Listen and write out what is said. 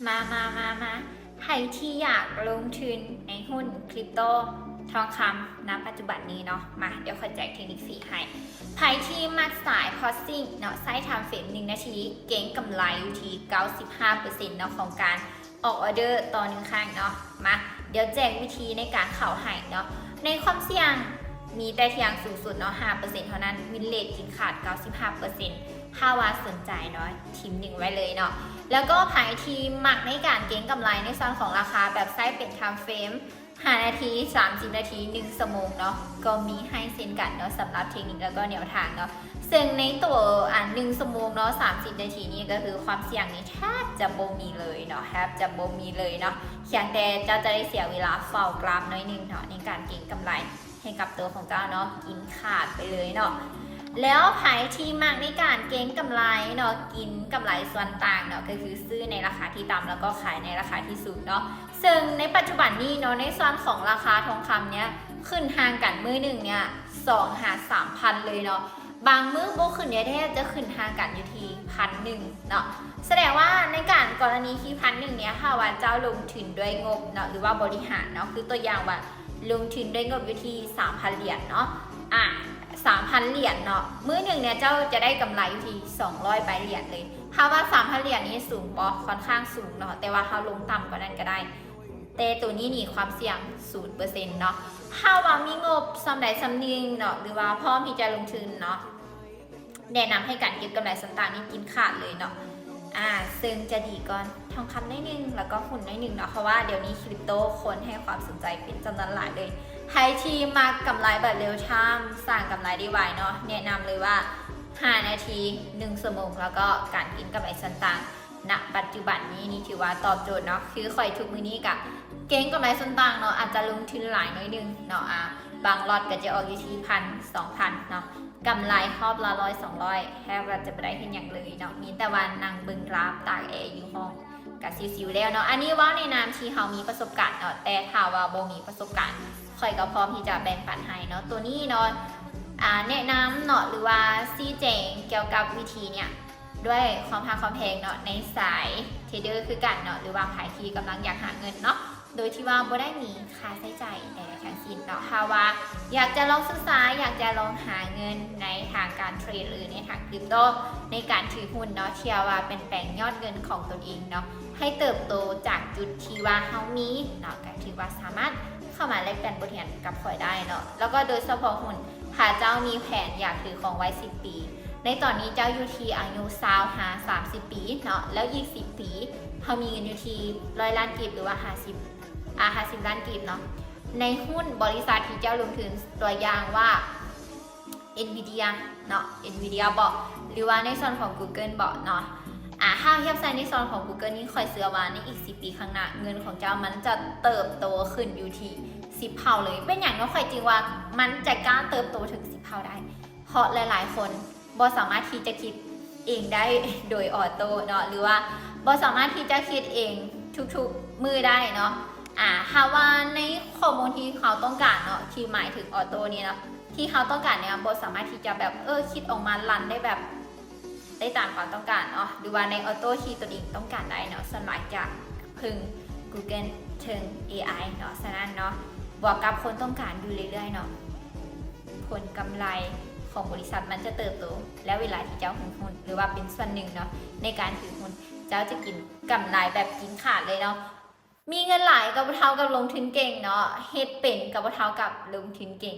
ມາ ມາ ມາ ມາ ໃຜທີ່ຢາກລົງທຶນໃນຫຸ້ນຄຣິບໂຕທອງຄຳນະປັດຈຸບັນນີ້ເນາະ ມາ ດຽວຂ້ອຍແຈກເທັກນິກຟຣີໃຫ້. ໃຜທີ່ມັກສາຍພອດຊິງເນາະ ໃຊ້ທາມເຟຣມໜຶ່ງນາທີ ເກັງກຳໄລຢູ່ທີ່ເກົ້າສິບຫ້າເປີເຊັນເນາະ ຂອງການອອກອອເດີຕໍ່ໜຶ່ງຄັ້ງເນາະ. ມາ ດຽວແຈກວິທີໃນການເຂົ້າໃຫ້ເນາະ. ໃນຄວາມສ່ຽງມີແຕ່ທ່ຽງສູງສຸດເນາະ ຫ້າເປີເຊັນເທົ່ານັ້ນ ວິນເຣດກິນຂາດເກົ້າສິບຫ້າເປີເຊັນ. ຖ້າວ່າສົນໃຈເນາະ ທີມໜຶ່ງໄວ້ເລີຍເນາະ. ແລ້ວກໍໃຜທີ່ມັກໃນການເກັງກຳໄລໃນສ່ວນຂອງລາຄາແບບໃຊ້ເປັນທາມເຟຣມຫ້ານາທີ ສາມສິບນາທີ ໜຶ່ງຊົ່ວໂມງເນາະ ກໍມີໃຫ້ເຊັ່ນກັນເນາະ ສຳລັບເທັກນິກແລ້ວກໍແນວທາງເນາະ. ເຊິ່ງໃນໂຕ ອາ ໜຶ່ງຊົ່ວໂມງເນາະ ສາມສິບນາທີນີ້ ກໍຄືຄວາມສ່ຽງນີ້ແທບຈະບໍ່ມີເລີຍເນາະ ແທບຈະບໍ່ມີເລີຍເນາະ. ພຽງແຕ່ເຈົ້າຈະໄດ້ເສຍເວລາເຝົ້າກຣາຟໜ້ອຍໜຶ່ງເນາະ ໃນການເກັງກຳໄລ ໃຫ້ກັບຕົວຂອງເຈົ້າເນາະ ກິນຂາດໄປເລີຍເນາະ. ແລ້ວໃຜທີ່ມັກໃນການເກັງກຳໄລເນາະ ກິນກຳໄລສ່ວນຕ່າງເນາະ ກໍຄືຊື້ໃນລາຄາທີ່ຕ່ຳ ແລ້ວກໍຂາຍໃນລາຄາທີ່ສູງເນາະ. ເຊິ່ງໃນປັດຈຸບັນນີ້ເນາະ ໃນສ່ວນຂອງລາຄາທອງຄຳເນີ້ຍ ຂຶ້ນຫ່າງກັນມື້ໜຶ່ງເນີ້ຍ ສອງຫາສາມພັນເລີຍເນາະ. ບາງມື້ບໍ່ຂຶ້ນແທ້ໆ ຈະຂຶ້ນຫ່າງກັນຢູ່ທີ່ພັນໜຶ່ງເນາະ. ສະແດງວ່າໃນການກໍລະນີທີ່ພັນໜຶ່ງເນີ້ຍ ຖ້າວ່າເຈົ້າລົງທຶນດ້ວຍງົບເນາະ ຫຼືວ່າບໍລິຫານເນາະ ຄືຕົວຢ່າງວ່າ ລົງທຶນດ້ວຍງົບຢູ່ທີ່ສາມພັນຫຼຽນເນາະ ອາ ສາມພັນຫຼຽນເນາະ ມື້ໜຶ່ງເນີ້ຍເຈົ້າຈະໄດ້ກຳໄລຢູ່ທີ່ສອງຮ້ອຍປາຍຫຼຽນເລີຍ. ຖ້າວ່າສາມພັນຫຼຽນນີ້ສູງບໍ່? ຄ່ອນຂ້າງສູງເນາະ ແຕ່ວ່າເຮົາລົງຕ່ຳກວ່ານັ້ນກໍໄດ້ ແຕ່ໂຕນີ້ນີ້ຄວາມສ່ຽງສູນເປີເຊັນເນາະ. ຖ້າວ່າມີງົບສ່ຳໃດສ່ຳໜຶ່ງເນາະ ຫຼືວ່າພ້ອມທີ່ຈະລົງທຶນເນາະ ແນະນຳໃຫ້ການເກັງກຳໄລສ່ວນຕ່າງນີ້ກິນຂາດເລີຍເນາະ ອາ ເຊິ່ງຈະດີກ່ອນທອງຄຳໜ້ອຍໜຶ່ງ ແລ້ວກໍຫຸ້ນໜ້ອຍໜຶ່ງເນາະ ເພາະວ່າດຽວນີ້ຄຣິບໂຕຄົນໃຫ້ຄວາມສົນໃຈເປັນຈຳນວນຫຼາຍເລີຍ. ໃຜທີ່ມັກກຳໄລແບບເຣວທາມ ສ້າງກຳໄລໄດ້ໄວເນາະ ແນະນຳເລີຍວ່າຫ້ານາທີ ໜຶ່ງຊົ່ວໂມງ ແລ້ວກໍການເກັງກຳໄລສ່ວນຕ່າງ ນະປັດຈຸບັນນີ້ນີ້ຖືວ່າຕອບໂຈດເນາະ. ຄືຂ້ອຍທຸກມື້ນີ້ກະເກັງກຳໄລສ່ວນຕ່າງເນາະ ອາດຈະລົງທຶນຫຼາຍໜ້ອຍໜຶ່ງເນາະ ອາ ບາງລັອດກະຈະອອກຢູ່ທີ່ພັນ ສອງພັນເນາະ ກຳໄລຮອບລະຮ້ອຍສອງຮ້ອຍ ແທບວ່າຈະບໍ່ໄດ້ເຮັດຫຍັງເລີຍເນາະ ມີແຕ່ວ່ານັ່ງເບິ່ງກຣາຟຕາກແອຢູ່ຫ້ອງກະຊິວໆແລ້ວເນາະ. ອັນນີ້ເວົ້າໃນນາມທີ່ເຮົາມີປະສົບການເນາະ ແຕ່ຖ້າວ່າບໍ່ມີປະສົບການ ຂ້ອຍກໍພ້ອມທີ່ຈະແບ່ງປັນໃຫ້ເນາະ. ໂຕນີ້ເນາະ ອາ ແນະນຳເນາະ ຫຼືວ່າຊີ້ແຈງກ່ຽວກັບວິທີເນີ້ຍ ດ້ວຍຄວາມຮັກຄວາມແພງເນາະ ໃນສາຍເທຣດເດີຄືກັນເນາະ ຫຼືວ່າໃຜທີ່ກຳລັງຢາກຫາເງິນເນາະ ໂດຍທີ່ວ່າບໍ່ໄດ້ມີຄ່າໃຊ້ຈ່າຍໃດໆທັງສິ້ນເນາະ. ຖ້າວ່າຢາກຈະລອງສຶກສາ ຢາກຈະລອງຫາເງິນໃນທາງການເທຣດ ຫຼືໃນທາງຄຣິບໂຕ ໃນການຖືຫຸ້ນເນາະ ເພື່ອວ່າປ່ຽນແປງຍອດເງິນຂອງຕົນເອງເນາະ ໃຫ້ເຕີບໂຕຈາກຈຸດທີ່ວ່າເຮົາມີເນາະ ກໍຖືວ່າສາມາດເຂົ້າມາແລກປ່ຽນບົດຮຽນກັບຂ້ອຍໄດ້ເນາະ. ແລ້ວກໍໂດຍສະເພາະຫຸ້ນ ຖ້າເຈົ້າມີແຜນຢາກຖືຂອງໄວ້ສິບປີ ໃນຕອນນີ້ເຈົ້າຢູ່ທີ່ອາຍຸຊາວຫາສາມສິບປີເນາະ ແລ້ວອີກສິບປີ ເຮົາມີເງິນຢູ່ທີ່ຮ້ອຍລ້ານກີບ ຫຼືວ່າຫ້າສິບ ອາ ຫ້າສິບລ້ານກີບເນາະ ໃນຫຸ້ນບໍລິສັດທີ່ເຈົ້າລົງທຶນ ຕົວຢ່າງວ່າ Nvidia ເນາະ Nvidia ເບາະ ຫຼືວ່າໃນສ່ວນຂອງ Google ເບາະເນາະ ອາ ຖ້າທຽບໃສ່ໃນສ່ວນຂອງ Google ນີ້ ຂ້ອຍເຊື່ອວ່າໃນອີກສິບປີຂ້າງໜ້າ ເງິນຂອງເຈົ້າມັນຈະເຕີບໂຕຂຶ້ນຢູ່ທີ່ສິບເທົ່າເລີຍ. ເປັນຫຍັງເນາະ ຂ້ອຍຈຶ່ງວ່າມັນຈະກ້າເຕີບໂຕເຖິງສິບເທົ່າໄດ້? ເພາະຫຼາຍໆຄົນບໍ່ສາມາດທີ່ຈະຄິດເອງໄດ້ໂດຍອອໂຕ້ເນາະ ຫຼືວ່າບໍ່ສາມາດທີ່ຈະຄິດເອງທຸກໆມື້ໄດ້ເນາະ. ອາ ຖ້າວ່າໃນຂໍ້ມູນທີ່ເຮົາຕ້ອງການເນາະ ທີ່ໝາຍເຖິງອອໂຕ້ນີ້ເນາະ ທີ່ເຮົາຕ້ອງການເນີ້ຍ ບໍ່ສາມາດທີ່ຈະແບບ ເອີ ຄິດອອກມາລັນໄດ້ແບບ ໄດ້ຕາມຄວາມຕ້ອງການເນາະ ຫຼືວ່າໃນອອໂຕ້ທີ່ຕົນເອງຕ້ອງການໄດ້ເນາະ ສ່ວນຫຼາຍຈະເພິ່ງ Google ເທິງ ເອໄອ ເນາະ. ສະນັ້ນເນາະ ບວກກັບຄົນຕ້ອງການຢູ່ເລື້ອຍໆເນາະ ຜົນກຳໄລຂອງບໍລິສັດມັນຈະເຕີບໂຕ ແລະ ເວລາທີ່ເຈົ້າຖືຫຸ້ນ ຫຼືວ່າເປັນສ່ວນໜຶ່ງເນາະ ໃນການຖືຫຸ້ນ ເຈົ້າຈະກິນກຳໄລແບບກິນຂາດເລີຍເນາະ. ມີເງິນຫຼາຍກໍບໍ່ເທົ່າກັບລົງທຶນເກັ່ງເນາະ ເຮັດເປັນກໍບໍ່ເທົ່າກັບລົງທຶນເກັ່ງ.